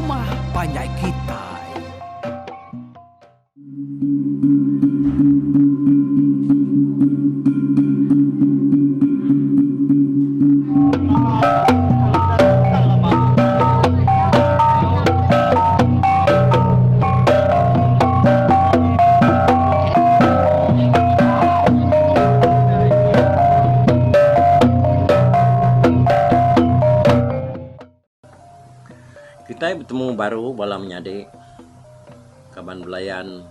rumah panjai kitai. Kitai betemu baru bala menyadi kaban belayan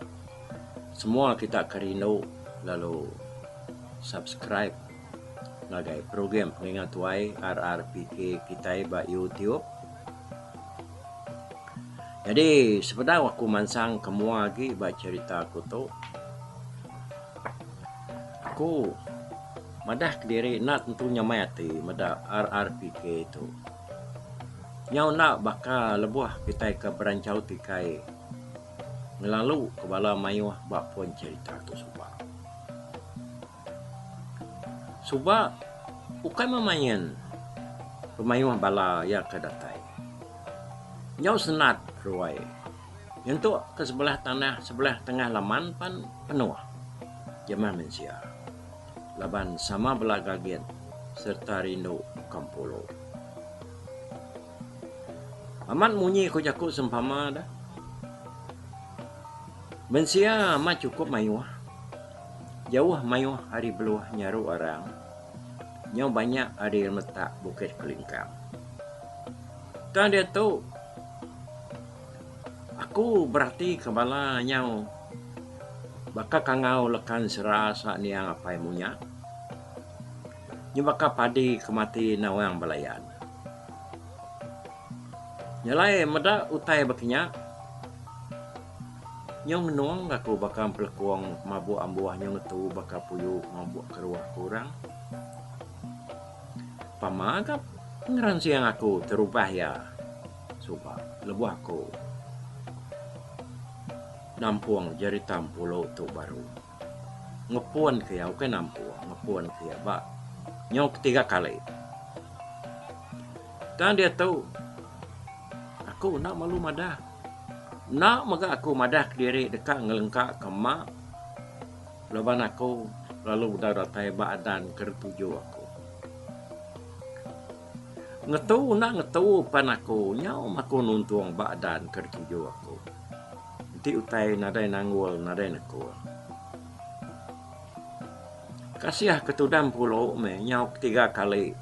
semua kita ke rindu lalu subscribe ngagai program Pengingat Tuai RRPK kitai ba YouTube. Nyadi sebedau aku mansang ke mua agi ba cherita aku tu aku madah kediri enda tentu nyamai ati meda RRPK tu. Nyau enda baka lebuh kitai ke beranchau tikai ngelalu ke bala mayuh ba pun cherita tu suba. Suba ukai memain pemayuh bala iya ke datai. Nyau senat ruai nyentuk ke sebelah tanah sebelah tengah laman pan penuh jemah mensia laban sama bela gagit sereta rindu ke empulu. Amat munyi ku jaku sempama da. Mensia amat chukup mayuh. Jauh mayuh ari beluh nyaru arang, nyau banyak ari remetak Bukit Kelingkang. Tang diatu, aku beratika bala nyau baka kangau lekan sera sa niang apai munya, nyu baka padi ke mati nawang belayan. Nyelai meda utai baka nya. Nyau ngenung aku baka empelekung mabuk ambuh nyau ngetu baka puyu mabuk keruh ku orang. Pama ga pengeransing aku terubah iya suba lebuh aku nampung jerita empulu tu baru. Ngepun ke iya ukai nampung ngepun ke iya ba nyau ketiga kali. Tang diatu aku enda malu madah. Enda mega aku madah kediri deka ngelengka ke ema laban aku lalu bedau datai ba adan ke dituju aku. Ngetu enda ngetu pan aku nyau meh aku nuntung ba adan ke dituju aku. Enti utai nadai nanggul nadai nekul. Kasih ke tudah empulu meh nyau ketiga kali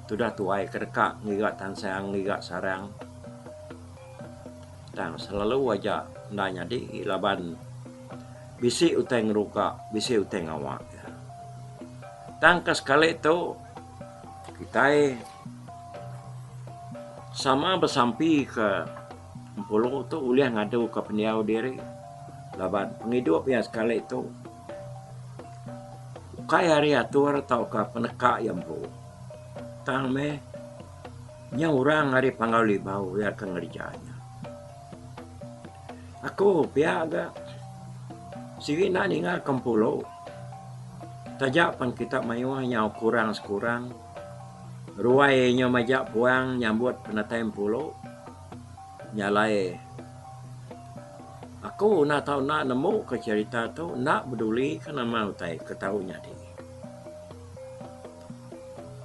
tudah tuai ke deka ngiga tansang ngiga sarang. Tang selalu aja enda nyadi laban bisi utai ngeruga bisi utai ngawa. Tang ke sekali tu kitai sama besampi ke empulu tu ulih ngadu ke pendiau diri laban pengidup iya sekali tu ukai ari atur tauka peneka iya empu. Tang meh Nya orang ari Panggau Libau iya ke ngereja nya. Aku pia ga sigi enda ninga ke empulu taja pan kita mayuh nyau kurang sekurang ruai nyau majak puang nyambut penatai empulu nya alai aku enda tau enda nemu ke cherita tu enda beduli ke nama utai ke tau nyadi.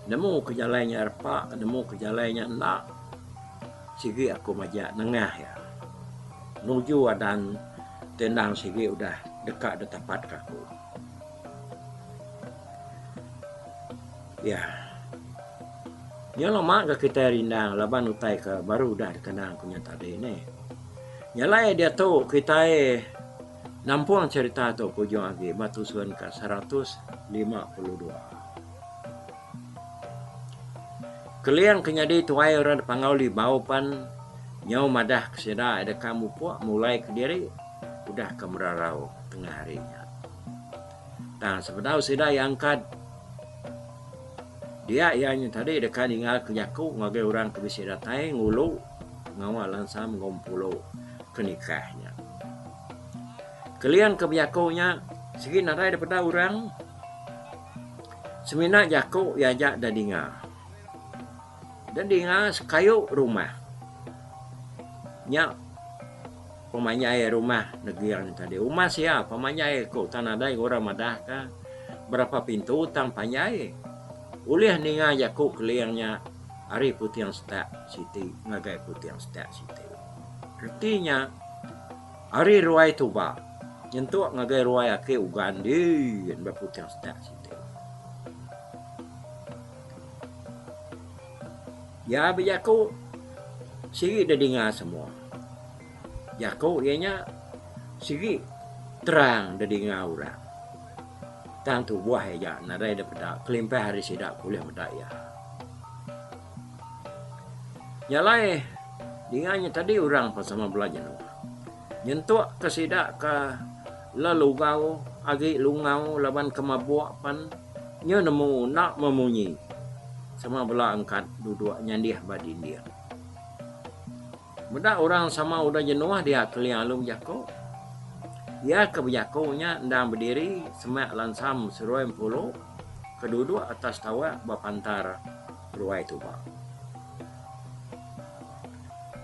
Nemu ke jalai nya repa, nemu ke jalai nya enda sigi aku majak nengah iya. Nuju adan ti endang sigi udah deka ditapat ka aku. Iya. Nya lama ga kitai rindang laban utai ke baru udah dikenang ku nya tadi neh. Nya alai diatu kitai nampung cherita tu ke ujung agi ba tusun ka 152. Keling ke nyadi tuai orang da Panggau Libau pan nyau madah ke sida deka mupuk mulai kediri udah ke merarau tengah hari nya. Tang sebedau sida iya angkat dia iya nya tadi deka ningal ke jaku ngagai orang ke bisi datai ngulu pengawa lansam enggau empulu ke nikah nya. Keling ke bejaku nya sigi nadai daripada orang. Semina jaku iya aja da dinga. Da dinga sekayu rumah. Nya pemanjai rumah Neging nya tadi. Umas iya pemanjai ku tang nadai orang madahka berapa pintu tang panjai. Ulih ninga jaku Keling nya ari puting setak siti ngagai puting setak siti. Reti nya ari ruai tuba nyentuk ngagai ruai aki ugan din ba puting setak siti. Iya bejaku sigi deh dinga semua. Jaku iya nya sigi terang deh dinga orang. Tang tubuh iya aja nadai deh peda kelimpah ari sida ke ulih meda iya. Nya alai dinga nya tadi orang pun sama bela jenuh. Nyentuk ke sida ke lelugau agi lungau laban ke mabuk pen nyu nemu enda memunyi sama bela angkat duduk nyandih ba dinding. Meda orang sama udah jenuh dia Keling alu bejaku. Iya ke bejaku nya endang bediri semak lansam seruai empulu ke duduk atas tawak ba pantar ruai tuba.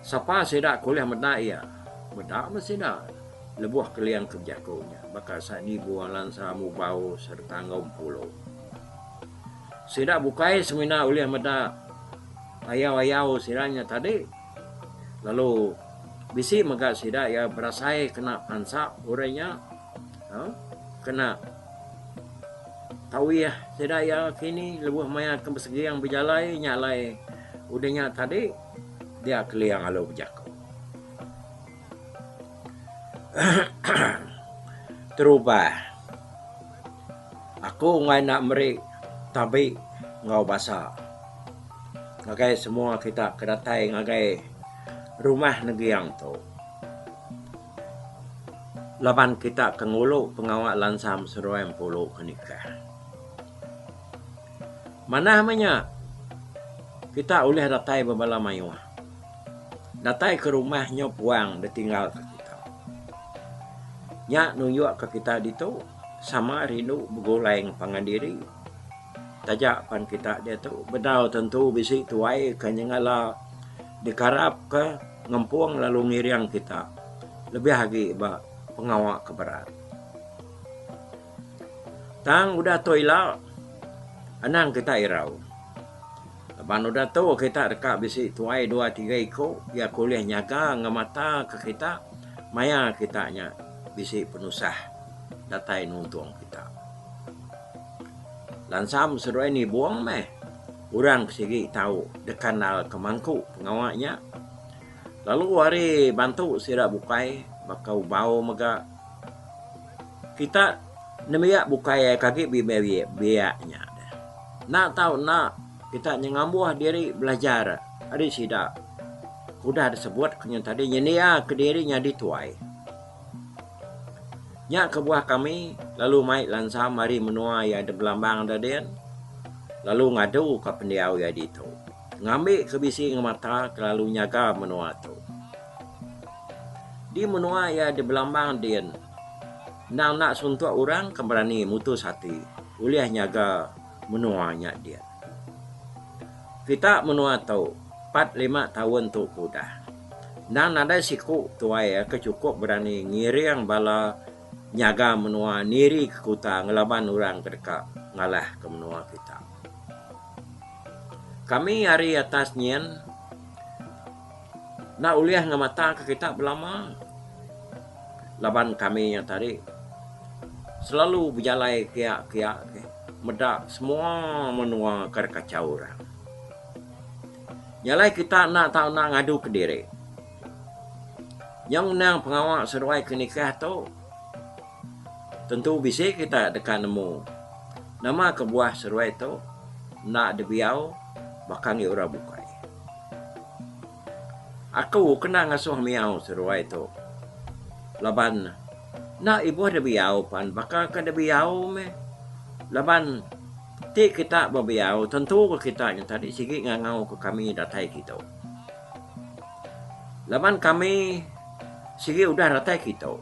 Sapa sida ke ulih meda iya? Meda meh sida lebuh Keling ke bejaku nya baka sa Nibung, Lansa, Mubau sereta enggau Empulu. Sida bukai semina ulih meda ayau-ayau sida nya tadi lalu bisi mega sida iya berasai kena pansa orang nya uhh kena tawih sida iya kini lebuh maya ke beseging bejalai nya alai udah nya tadi dia Keling lalu bejaku. Terubah aku enggai enda meri tabi enggau basa ngagai semua kita ke datai ngagai rumah Neging tu. Laban kita ke ngulu pengawa lansam seruai empulu ke nikah. Manah meh nya kita ulih datai bebala mayuh. Datai ke rumah nyu puang ditinggalka kita. Nya nunjukka kita ditu sama rindu begulai enggau pangan diri. Taja pan kita diatu bedau tentu bisi tuai ke nyengala dikarapka ngempung lalu ngiring kita lebih agi ba pengawa ke berat. Tang udah tu ila anang kita irau laban udah tu kita deka bisi tuai dua tiga iku iya ke ulih nyaga ngemataka kita maya kita nya bisi penusah datai nuntung kita. Lansam seduai nibung meh orang ke sigi tau deka andal ke mangku pengawa nya. Lalu ari bantu sida bukai baka ubau mega kita nembiak bukai ke agi biak nya deh. Enda tau enda kita nyengambuh diri belajar ari sida ke udah disebut ke nya tadi nyendia kediri nyadi tuai. Nya kebuah kami lalu mai lansam ari menua iya da Belambang da din lalu ngadu ka pendiau iya ditu ngambi ke bisi ngemata ke lalu nyaga menua tu. Di menua iya da Belambang din endang enda suntuk orang ke berani mutus ati ulih nyaga menua nya din. Kita menua tu pat lima taun tu ke udah. Endang nadai siku tuai ke chukup berani ngiring bala nyaga menua niri ke kuta ngelaban orang ke deka ngalahka menua kita. Kami ari atas nyin enda ulih ngemataka kita belama laban kami nya tadi selalu bejalai kiak-kiak meda semua menua ke dikachau orang. Nya alai kita enda tau enda ngadu kediri. Nya ngenang pengawa seduai ke nikah tu tentu bisi kita deka nemu nama kebuah seduai tu enda dibiau baka enggi orang bukai. Aku kena ngasuh miau seduai tu laban enda ibuh dibiau pan baka ke dibiau meh laban Ti kita bebiau tentu ke kita nya tadi sigi ngangau ke kami datai kitu. Laban kami sigi udah datai kitu.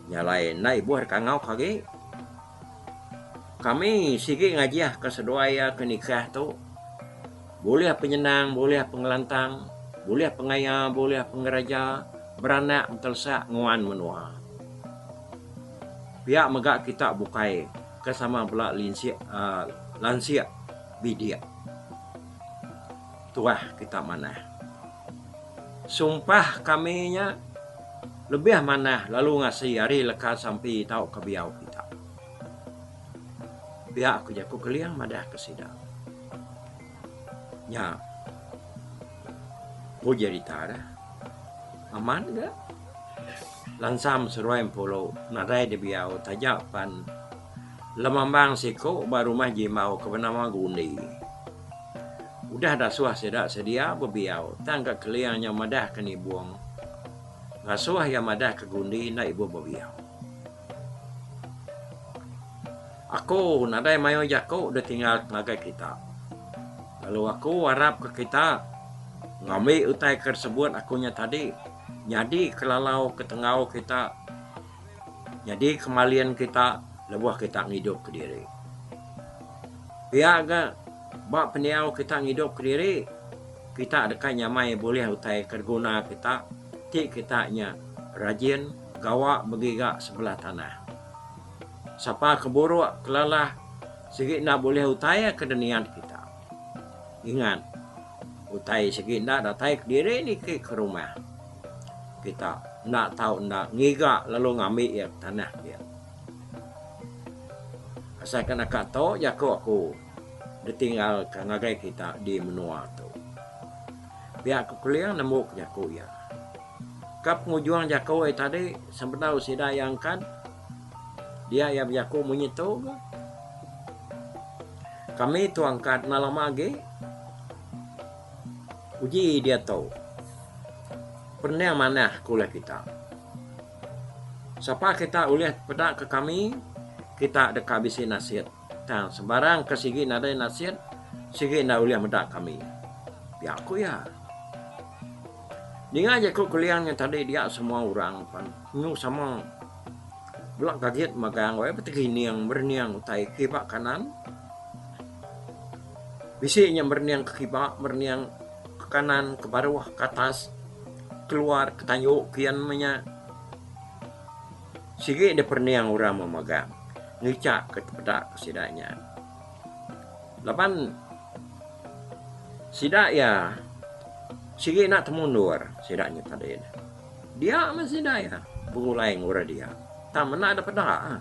Nya alai enda ibuh deka ngau ke agi. Kami sigi ngajih ke seduai iya ke nikah tu bulih penyenang bulih pengelantang. Bulih pengaya bulih pengeraja beranak betelesak nguan menua. Pia mega kita bukai ke sama bela linsik uhh lansik bidik. Tuah kita manah. Sumpah kami nya lebih manah lalu ngasi ari leka sampi tauka biau kita. Pia ku jaku Keling madah ke sida. Nya ku jerita deh. Amat ga lansam seruai empulu nadai dibiau taja pan lemambang siku ba rumah Jimbau ke benama Gundi. Udah dasuh sida sedia bebiau tang ga Keling nya madah ke nibung ngasuh iya madah ke Gundi enda ibuh bebiau. Aku nadai mayuh jaku da tinggal ngagai kita. Lalu aku arap ke kita ngambi utai ke disebut aku nya tadi nyadi ke lalau ke tenggau kita nyadi ke malin kita lebuh kita ngidup kediri. Pia ga ba pendiau kita ngidup kediri kita deka nyamai bulih utai ke diguna kita ti kita nya rajin gawa begiga sebelah tanah. Sapa ke buruk ke lelah sigi enda bulih utai ke deniat kita. Ingat, utai sigi enda datai kediri niki ke rumah kita enda tau enda ngiga lalu ngambi iya ke tanah dia. Asai ke naka tu jaku aku ditinggalka ngagai kita di menua tu. Pia ku Keling nembu ke jaku iya. Ka pengujung jaku iya tadi sebedau sida iya angkat dia iya bejaku munyi tu ga. Kami tu angkat enda lama agi uji diatu pening manah ke ulih kita. Sapa kita ulih peda ke kami kita deka bisi nasit tang sebarang ke sigi nadai nasit sigi enda ulih meda kami, pia ku iya. Ninga jaku Keling nya tadi dia semua orang pan nyu sama bela gagit magang weh betegining merening utai kiba kanan. Bisi nya merening ke kiba merening ke kanan ke baruh ke atas keluar ke tanju kian meh nya. Sigi deh perening orang memagang ngicha ke tepeda ke sida nya. Laban sida iya sigi enda temu endur sida nya tadi ne. Dia meh sida iya begulai enggau orang dia tang menda deh peda.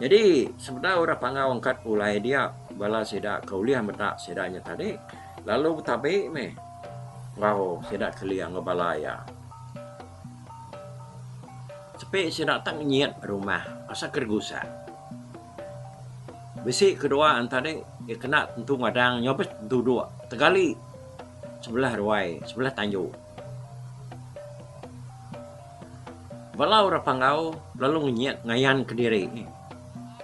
Nyadi sebedau orang panggau angkat pulai dia bala sida ke ulih meda sida nya tadi lalu betabi meh enggau sida keling enggau bala iya. Sepi sida tak ngenyit rumah asal ke digusak. Bisi kedua enta tadi iya kena tentu ngadang nyau bes duduk tegali sebelah ruai sebelah tanju. Bala orang Panggau lalu ngenyit ngayan kediri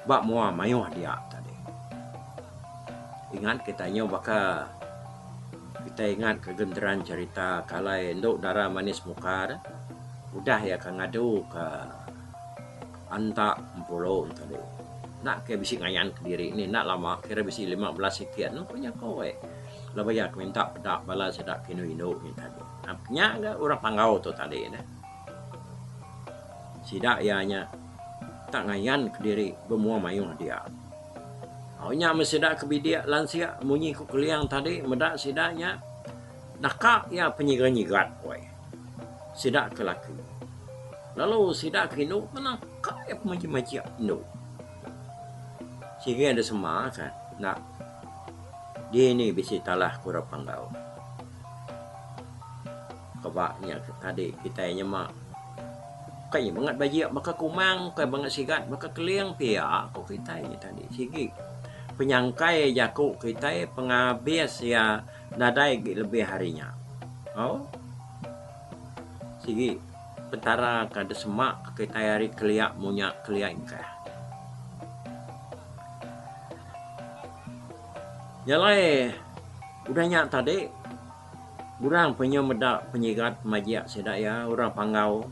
ba mua mayuh dia tadi. Ingat kita nyau baka kita ingat ke genteran cherita ke alai endu dara manis muka ne udah iya ke ngadu ke anta empulu tadi. Enda ke bisi ngayan kediri nih enda lama kira bisi 15 second ku jaku ai. Laban iya ke minta peda bala sida ke indu-indu nya tadi. Nya ga orang Panggau tu tadi neh. Sida iya nya tak ngayan kediri bemua mayuh dia. Au nya meh sida ke bidik lansik munyi ku Keling tadi meda sida nya naka iya penyigat-nyigat weh. Sida ke laki. Lalu sida ke indu pun naka iya pemajik-majik indu. Sigi ada sema ka enda dini bisi talah ku orang Panggau. Keba nya ke tadi kitai nyema kai bangat bajik baka kumang kai bangat sigat baka keling pia ku kitai nya tadi sigi penyangkai jaku kitai pengabis iya nadai agi lebih ari nya. Au sigi petara ka deh sema kitai ari kelia munya kelia ingkah. Nya alai udah nya tadi orang penyu meda penyigat majik sida iya orang Panggau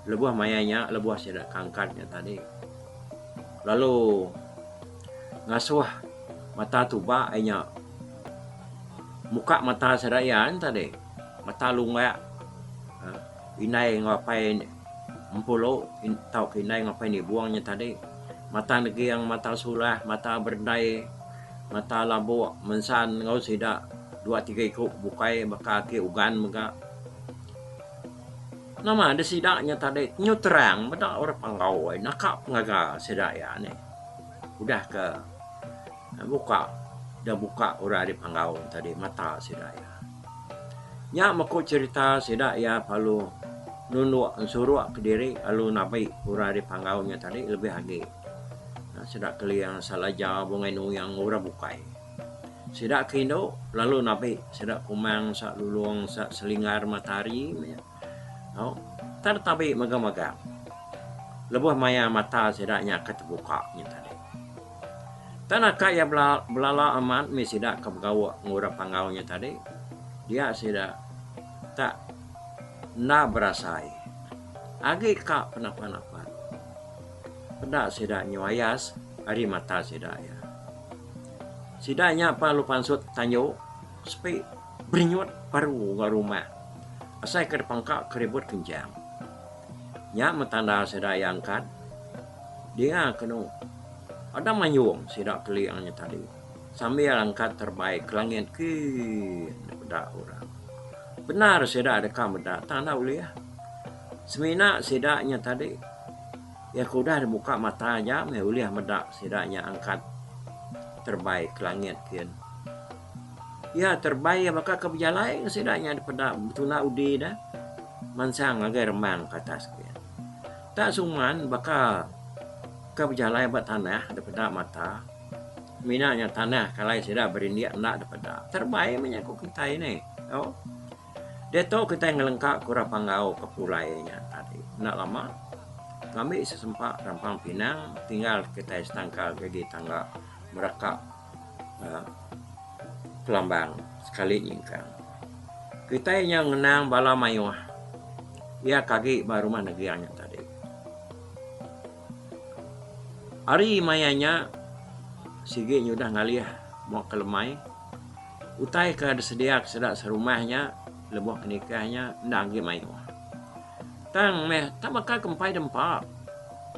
lebuh maya nya lebuh sida ke angkat nya tadi lalu ngasuh mata tuba iya nya. Muka mata sida iya nya tadi. Mata lunggak indai enggau apai Empulu tauka indai enggau apai Nibong nya tadi. Mata Neging, mata Sulah, mata Berdai, mata Labuk, Mensan enggau sida dua tiga iku bukai baka aki Ugan mega. Nama deh sida nya tadi nyu terang meda orang Panggau ai naka pengaga sida iya nih. Udah ke buka da buka orang ari Panggau tadi mata sida iya. Nya meko cherita sida iya perlu nunduk ensuruk kediri lalu nabi orang ari Panggau nya tadi lebih agi sida Keling, Salaja, Bungai Nuing orang bukai. Sida ke indu lalu nabi sida Kumang, sa Lulong, sa Selinggar Matahari meh nya. Au tang tabi mega-mega lebuh maya mata sida nya ke tebuka nya tadi. Tang naka iya belala amat mih sida ke begauk enggau orang Panggau nya tadi dia sida tak enda berasai agi ka penapat-napat. Peda sida nyu ayas ari mata sida iya. Sida nya pan lalu pansut tanju sepi berinyut baru enggau rumah asai ke dipangka ke ribut kenchang. Nya meh tanda sida iya angkat dinga kenu ada mayung sida keling nya tadi sambil angkat terebai ke langit kin dipeda orang. Bendar sida deka meda tang enda ulih. Semina sida nya tadi iya ke udah dibuka mata aja meh ulih meda sida nya angkat terebai ke langit kin. Iya terebai iya baka ke bejalai sida nya dipeda betunda udi ne mansang ngagai remang ke atas kin. Tak suman baka ke bejalai ba tanah dipeda mata mina nya tanah ke alai sida berindik enda dipeda. Terebai meh nya ku kitai neh. Diatu kitai ngelengka ke orang Panggau ke pulai nya tadi enda lama ngambi sesempa rampang pinang tinggal kitai setangkal gigi tangga meraka uhh kelambang sekali nyingkang. Kitai nyau ngenang bala mayuh iya ke agi ba rumah neging nya tadi. Ari maya nya sigi nyudah ngalih mua ke lemai. Utai ke disedia ke sida serumah nya lebuh ke nikah nya enda agi mayuh. Tang meh tak baka ke empai dempa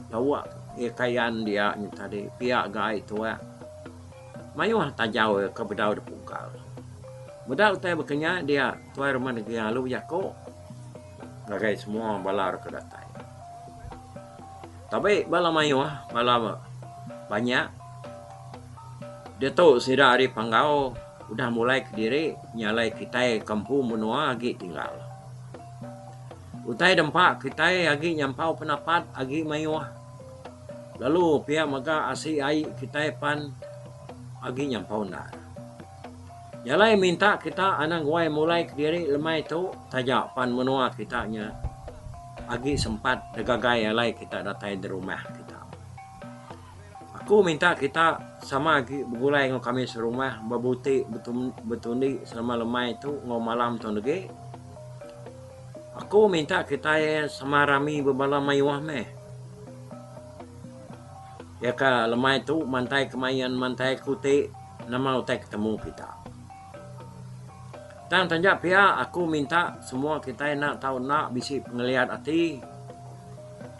lawa iya kayan dia nya tadi pia ga ai tuak. Mayuh tajau iya ke bedau dipungkal. Meda utai baka nya dia tuai rumah negeri lalu bejaku ngagai semua bala ke datai. Tabi bala mayuh bala banyak diatu sida ari Panggau udah mulai kediri nya alai kitai ke empu menua agi tinggal. Utai dempa kitai agi nyampau penapat agi mayuh lalu pia mega asi ai kitai pan agi nyampau endar. Nya alai minta kita anang guai mulai kediri lemai tu taja pan menua kita nya agi sempat degagai alai kita datai derumah kita. Aku minta kita sama agi begulai enggau kami serumah bebuti betundi selama lemai tu enggau malam tu negi. Aku minta kitai sama rami bebala mayuh meh. Iya ka lemai tu mantai ke main mantai ke uti nama utai ke temu kita. Tang taja pia aku minta semua kitai enda tau enda bisi pengeliat ati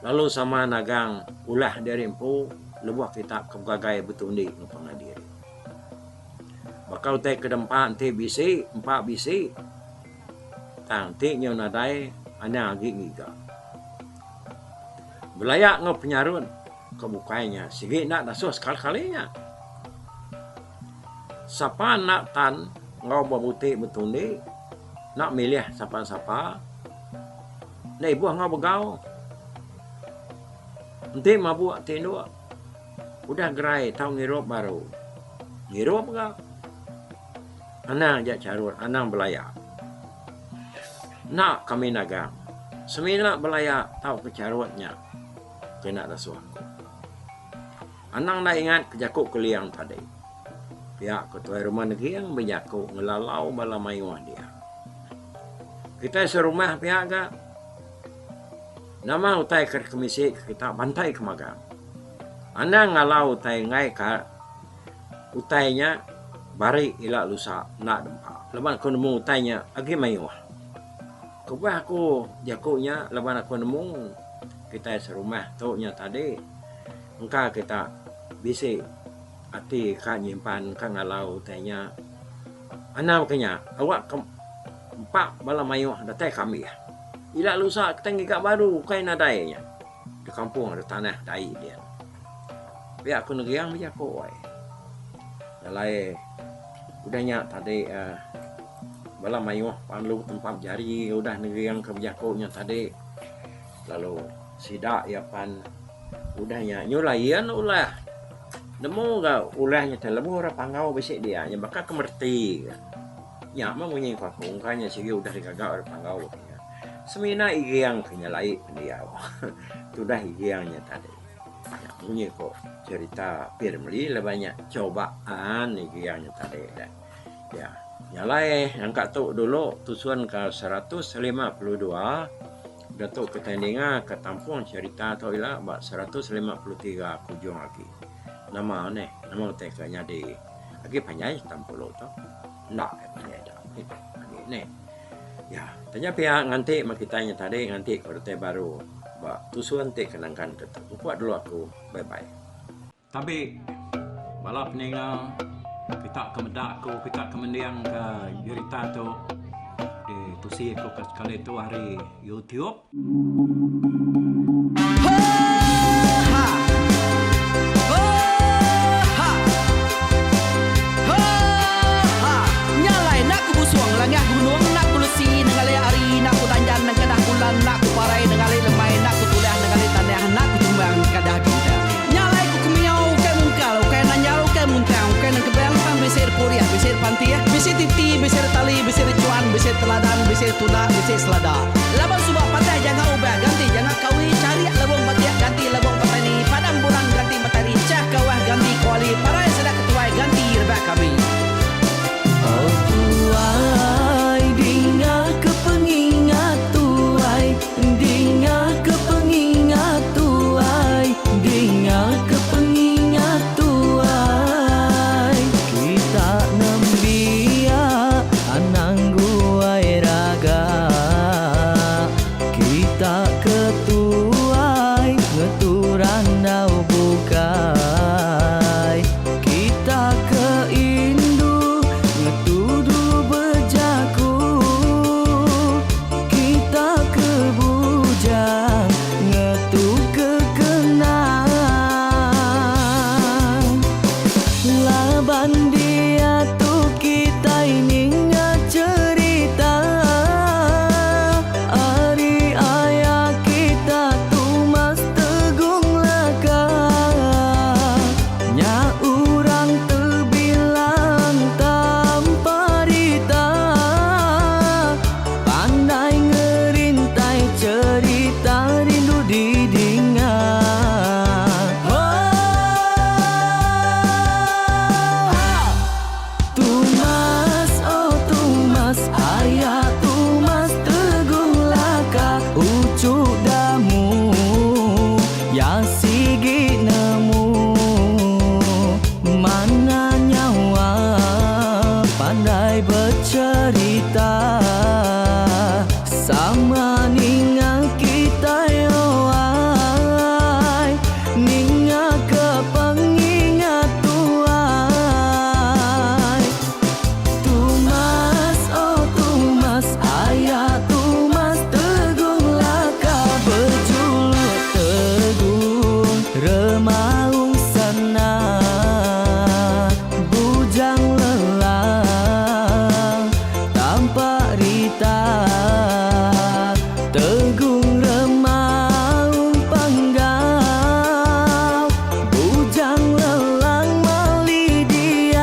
lalu sama nagang ulah diri empu lebuh kita ke begagai betundi enggau pangan diri. Baka utai ke dempa enti bisi empa bisi tang enti nyau nadai anang agi ngiga. Belaya enggau penyarut ke bukai nya sigi enda dasuh sekali-kali nya. Sapa enda tan enggau bebuti betundi enda milih sapa-sapa enda ibuh enggau begau. Enti mabuk ti indu udah gerai tau ngirup baru. Ngirup ga. Anang aja charut anang belaya. Enda kami nagang. Semina belaya tauka charut nya kena dasuh aku. Anang enda ingat ke jaku Keling tadi. Pia ke Tuai Rumah Neging bejaku ngelalau bala mayuh dia. Kitai serumah pia ga. Nama utai ke dikemisi ke kita bantai ke magang. Anang ngalau utai enggai ka utai nya. Bari ila lusa enda dempa laban aku nemu utai nya agi mayuh. Kebuah aku jaku nya laban aku nemu kitai serumah tu nya tadi engka kita bisi ati ka nyimpan ka ngalau utai nya. Anang ke nya awak ke empa bala mayuh datai ke ambih. Ila lusa kitai ngiga baru ukai nadai nya. Di kampung ada tanah dai din. Pia aku neriang bejaku ai. Alai udah nya tadi uhh bala mayuh panlu tempap jari udah neriang ke bejaku nya tadi lalu sida iya pan udah nya nyu lain ulah. Nemu ga ulah nya tadi lebuh orang panggau bisi dia nya baka ke mereti. Nya mah munyi ku aku engka nya sigi udah digaga orang panggau. Semina iring ke nyelai pendiau. Tudah iring nya tadi. Nya munyi ko cherita Pirmli laban nya cobaan iring nya tadi dah. Ya. Nya alai nangka tu dulu tusun ke 152 udah tu kitai ninga ke tampung cherita tu ila ba 153 ke ujung agi. Nama neh, nama utai ke nyadi agi panjai tampulu tu. Enda panjai da. Agi neh. Ya, taja pia nganti meh kitai nya tadi nganti ko datai baru ba tusun ti ke nangkan ke tu. Mupuk dulu aku. Bye bye. Tabi bala peninga kita ke meda aku kita ke mending ke jerita tu ditusi aku ke sekali tu ari YouTube. Laban suba patah janga ubah ganti janga kawi charik lebong batik ganti lebong petani padam bulan ganti matari chah kawah ganti kuali parai sida ketuai ganti rebak kami. Oh tuai dinga ke pengingat tuai dinga ke pengingat tuai dinga ke pengingat tuai kita nembiak anang guai raga kita ke tuai ngetu randau bukai kita ke indu ngetu dulu bejaku kita ke bujang ngetu ke kenang laban diatu kitai ninga cherita ari aya kita Tumas Tegung Laka nya urang tebilang tanpa rita pandai ngerintai cherita rindu didinga. Tumas oh Tumas aya Tumas Tegung Laka uchu damu ya sigi nemu mana nyawa pandai becherita sama ninga kitai oh ai ninga ke pengingat tuai. Tumas oh Tumas aya Tumas Tegung Laka bejuluk Tegung Remaung Sana Bujang Lelang Tampak Rita Tegung Remaung Panggau Bujang Lelang Mali Diau.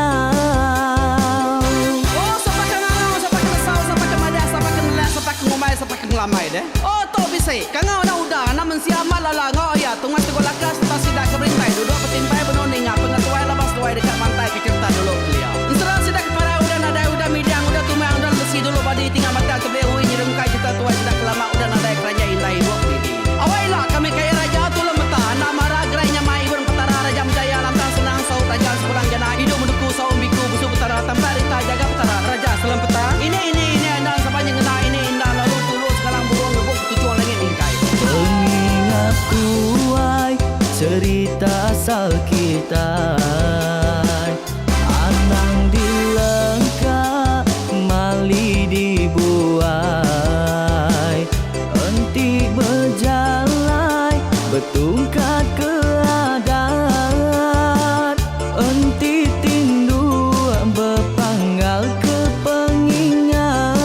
Oh sapa ke ngangau sapa ke nesau sapa ke madah sapa ke nelak sapa ke ngumbai sapa ke ngelamai deh. Oh tu bisi kangau anak uda anak mensia amat lala enggau iya tungai teguh laka sereta sida ke berintai duduk betimpai benung ninga pengetuai laban seduai deka mantai ke cherita dulu kelia. Ensera sida ke parai udah nadai udah midang udah tumang udah lesi dulu badi tinggal batang tebeli ui nyerungkai cherita tuai sida ke lama udah nadai keranjai indai ibuk didi. Awai ila kami kaya raja tulung meta anak mara gerai nyamai ibun petara raja menjaya lantang senang saut raja sepulang jana idup menuku saum biku busu petara. asal kitai. Anang dilengka mali dibuai. Enti bejalai betungkat ke adat. Enti tinduk bepanggal ke pengingat.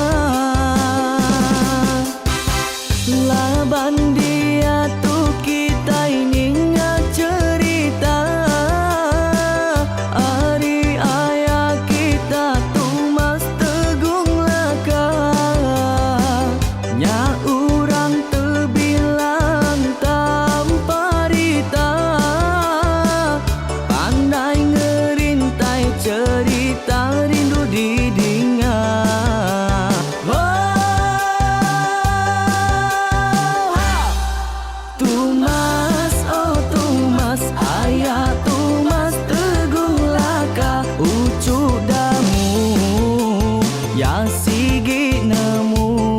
Laban diatu kitai ninga cherita ari aya kita Tumas Tegung Laka. Nya orang tebilang tanpa rita. Pandai ngerintai cherita rindu didinga. Oh, ha! Tumas, oh Tumas, aya Tumas Tegung Laka, uchu Damu, ya sigi nemu.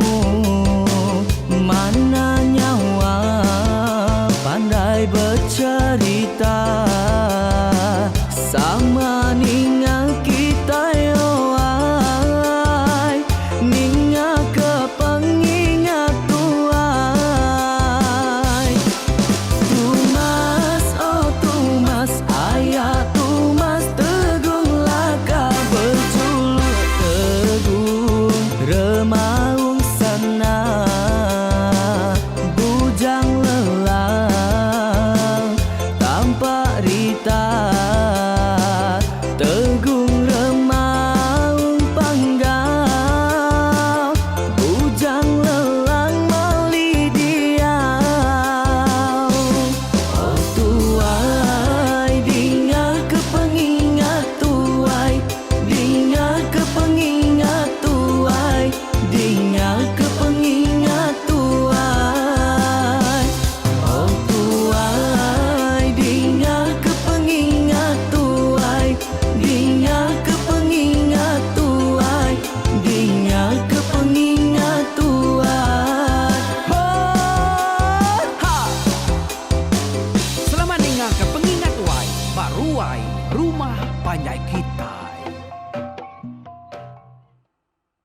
Mana nyawa pandai becherita sama ninga kitai owai ninga ke pengingat tuai. Tumas, oh Tumas, aya Tumas Tegung Laka bejuluk Tegung Remaung Sana Bujang Lelang Tampak Rita Tegung Remaung Panggau Bujang Lelang Mali Diau. Oh tuai dinga ke pengingat tuai dinga ke pengingat tuai dinga ke pengingat tuai. Oh tuai dinga ke pengingat tuai dinga ke pengingat tuai dinga ke pengingat tuai. Oh Ha! Selamat ninga ke pengingat tuai ba ruai rumah panjai kita.